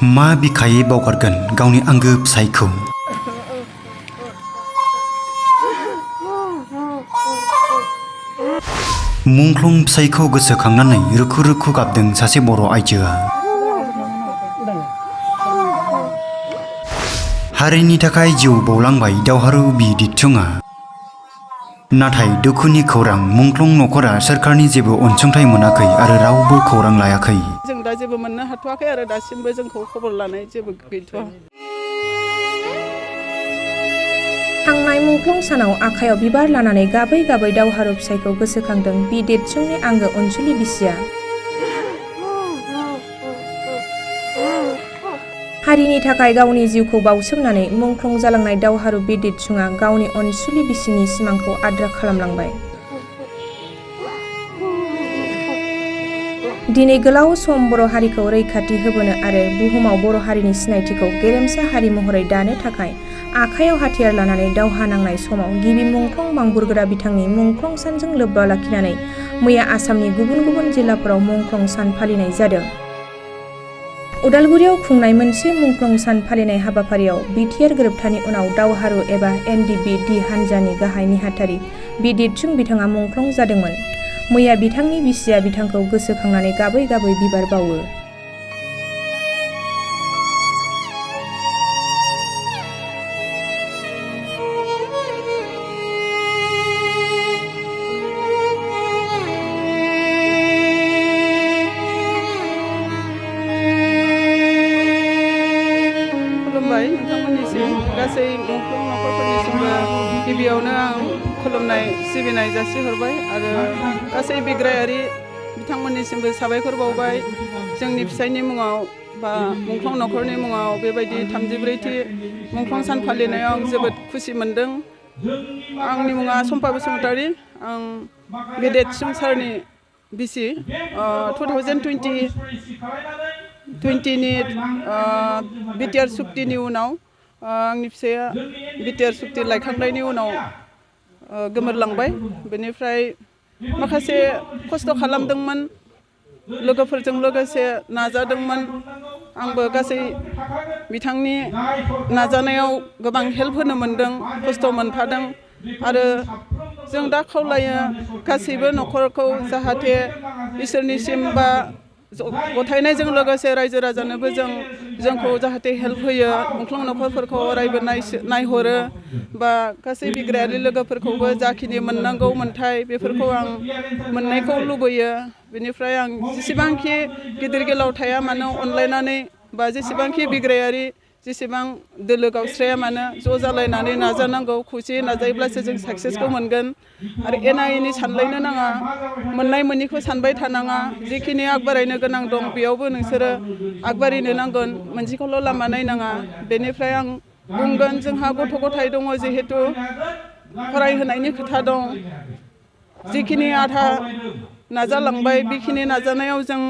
मा बिखायै बावगारगोन गावनि आंगो फिसायखौ। मुंख्लं फिसायखौ गोसोखांनानै रुखु रुखु गाबदों सासे बर' आइजोआ। हारिनि थाखाय जिउ बावलांबाय दावहारु बिदिरथुङा। नाथाय दुखुनि खौरां मुंख्लं नखरा सोरखारनि जेबो अनसुंथाइ मोनाखै आरो रावबो खौरां लायाखै। जों दा जेबो मोननो हाथ'वाखै आरो दासिमबो जोंखौ खबर लानाय जेबो गैथ'वा। थांनाय मुंख्लं सानाव आखायाव बिबार लानानै गाबै गाबै दावहारु फिसायखौ गोसोखांदों बिदिरथुंनि आंगो अनसुलि बिसिया। हारिनि थाखाय गावनि जिउखौ बाउसोमनानै मुंख्लं जालांनाय दावहारु बिदिरथुङा गावनि अनसुलि बिसिनि सिमांखौ आद्रा खालामलांबाय। दिनै गोलाव सम बर' हारिखौ रैखाथि होबोनो आरो बुहुमाव बर' हारिनि सिनायथिखौ गेरेमसा हारि महरै दानो थाखाय आखायाव हाथियार लानानै दावहा नांनाय समाव गिबि मुंख्लं बांबुरगोरा बिथांनि मुंख्लं सानजों लोब्बा लाखिनानै मैया आसामनि गुबुन गुबुन जिल्लाफोराव मुंख्लं सान फालिनाय जादों। उदालगुरियाव खुंनाय मोनसे मुंख्लं सान फालिनाय हाबाफारियाव बिटिआर गोरोबथानि उनाव दावहारु एबा NDB-D हान्जानि गाहाय नेहाथारि बिदिरथुं बिथाङा मुंख्लं जादोंमोन। मैया बिथांनि बिसिया बिथांखौ गोसोखांनानै गाबै गाबै बिबार बावो। खुलुमबाय नोंथांमोननिसिम गासै मुंख्लं नखरफोरनिसिमबो गिबियावनो आं खुलुमनाय सिबिनाय जासिहरबाय आरो गासै बिग्रायारि बिथांमोननिसिमबो साबायखर बावबाय। जोंनि फिसायनि मुङाव बा मुंख्लं नखरनि मुङाव बेबायदि 34थि मुंख्लं सान फालिनायाव आं जोबोद खुसि मोनदों। आंनि मुङा सम्पा बसुमतारी। आं बिदिरथुं सारनि बिसि। 2020नि बिटिआर सुक्तिनि उनाव आंनि फिसाया बिटिआर सुक्ति लायखांनायनि उनाव गोमोरलांबाय। बेनिफ्राय माखासे खस्थ' खालामदोंमोन, लोगोफोरजों लोगोसे नाजादोंमोन। आंबो गासै बिथांनि नाजानायाव गोबां हेल्प होनो मोनदों, खस्थ' मोनफादों आरो जों दा खावलायो गासैबो नखरखौ जाहाथे इसोरनिसिम बा गथायनायजों लोगोसे रायजो राजानोबो जोंखौ जाहाथे हेल्प होयो, मुंख्लं नखरफोरखौ अरायबो नायहरो बा गासै बिग्रायारि लोगोफोरखौबो जाखिनि मोननांगौ मोन्थाय बेफोरखौ आं मोननायखौ लुबैयो। बेनिफ्राय आं जेसेबांखि गिदिर गोलाव थाया मानो अनलायनानै बा जेसेबांखि बिग्रायारि जेसेबां दोलो गावस्राया मानो ज' जालायनानै नाजानांगौ। खौसेयै नाजायोब्लासो जों साक्सेसखौ मोनगोन आरो एना एनि सानलायनो नाङा, मोननाय मोनैखौ सानबाय थानाङा। जिखिनि आगबारायनो गोनां दं बेयावबो नोंसोरो आगबारिनो नांगोन, मोनसेखौल' लामा नायनाङा। बेनिफ्राय आं बुंगोन जोंहा गथ' गथाय दङ, जिहेथु फरायहोनायनि खोथा दं। जिखिनि आधा नाजालांबाय बेखिनि नाजानायाव जों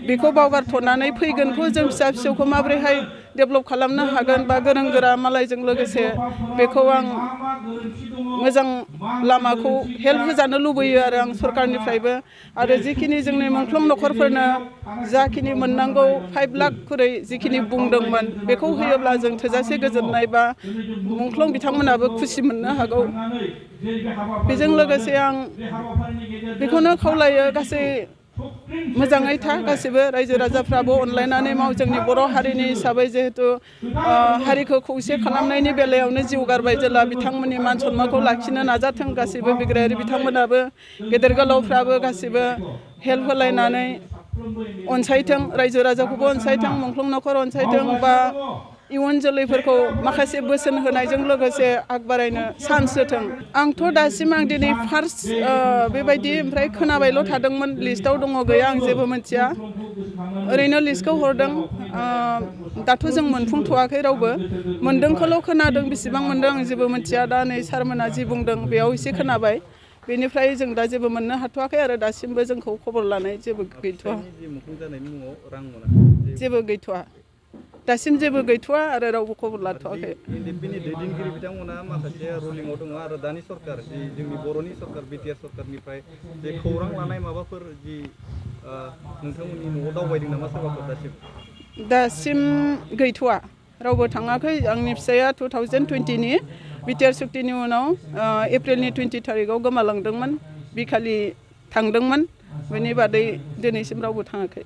बेखौ बावगारथ'नानै फैगोनखौ जों फिसा फिसौखौ माबोरैहाय डेभेलप खालामनो हागोन बा गोरों गोरा मालायजों लोगोसे बेखौ आं मोजां लामाखौ हेल्प होजानो लुबैयो आरो आं सरकारनिफ्रायबो। आरो जिखिनि जोंनि मुंख्लं नखरफोरनो जाखिनि मोननांगौ 5 लाख खरै जिखिनि बुंदोंमोन बेखौ होयोब्ला जों थोजासे गोजोननाय बा मुंख्लं बिथांमोनाबो खुसि मोननो हागौ। बेजों लोगोसे आं बेखौनो खावलायो गासै मोजाङै था, गासिबो रायजो राजाफ्राबो अनलायनानै माव। जोंनि बर' हारिनि हिसाबै जिहेथु हारिखौ खौसे खालामनायनि बेलायावनो जिउ गारबाय जेला बिथांमोननि मान सन्मानखौ लाखिनो नाजाथों। गासिबो बिग्रायारि बिथांमोनाबो गेदेर गोलावफ्राबो गासिबो हेल्प होलायनानै अनसायथों, रायजो राजाखौबो अनसायथों, मुंख्लं नखर अनसायथों बा इयुन जोलैफोरखौ माखासे बोसोन होनायजों लोगोसे आगबारायनो चान्स होथों। आंथ' दासिम आं दिनै फार्स्ट बेबायदि ओमफ्राय खोनाबायल' थादोंमोन। लिस्टआव दङ गैया आं जेबो मिथिया, ओरैनो लिस्टखौ हरदों। दाथ' जों मोनफुंथ'वाखै रावबो, मोनदोंखौल' खोनादों। बेसेबां मोनदों आं जेबो मिथिया। दा नै सारमोना जि बुंदों बेयाव एसे खोनाबाय। बेनिफ्राय जों दा जेबो मोननो हाथ'वाखै आरो दासिमबो जोंखौ खबर लानाय जेबो गैथ'वा। जेबो गैथ'वा, दासिम जेबो गैथ'वा आरो रावबो खबर लाथ'वाखै। NDB-नि दैदेनगिरि बिथांमोना माखासे रुलिंआव दङ आरो दानि सरकार जि जोंनि बर'नि सरकार बिटिआर सरकारनिफ्राय जे खौरां लानाय माबाफोर जि नोंथांमोननि न'आव दावबायदों नामा सोरबाफोर दासिम? दासिम गैथ'वा रावबो थाङाखै आंनि फिसाया 2020नि बिटिआर सुक्तिनि उनाव एप्रिलनि 20 थारिखआव गोमालांदोंमोन बिखालि थांदोंमोन बेनि बादै दिनैसिम रावबो थाङाखै